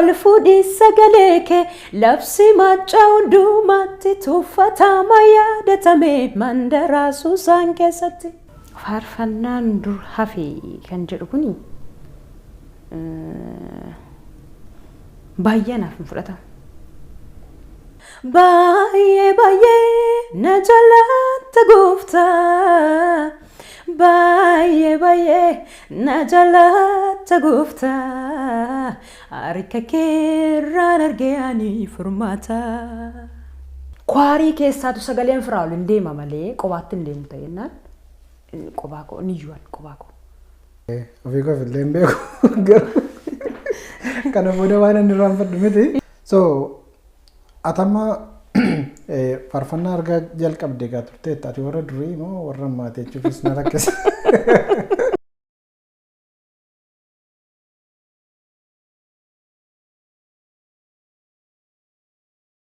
Ol fuudhii sagalee kee labsi maccaa hundumaatti tuffatama yaadatame mandara Suusaan keessatti. Faarfannaan dur hafe kan jedhu kuni baay'ee anaaf hin fudhatamu. Baay'ee baay'ee na jaalatta gooftaa. Baay'ee baay'ee na jaalatta gooftaa. Harka keerraan argee ani furmaata. Kwaarii keessaatu sagaleen firaa ol hin deema malee qobaatti hin deemu ta'ennaan qobaa koo ni iyyuan qobaa koo. Ofii koof illee hin beeku garuu kana booda waan inni irraanfadhu miti. So atamma faarfannaa argaa jalqabde egaa turteetta, ati warra durii moo warra ammaati jechuufis na rakkisa.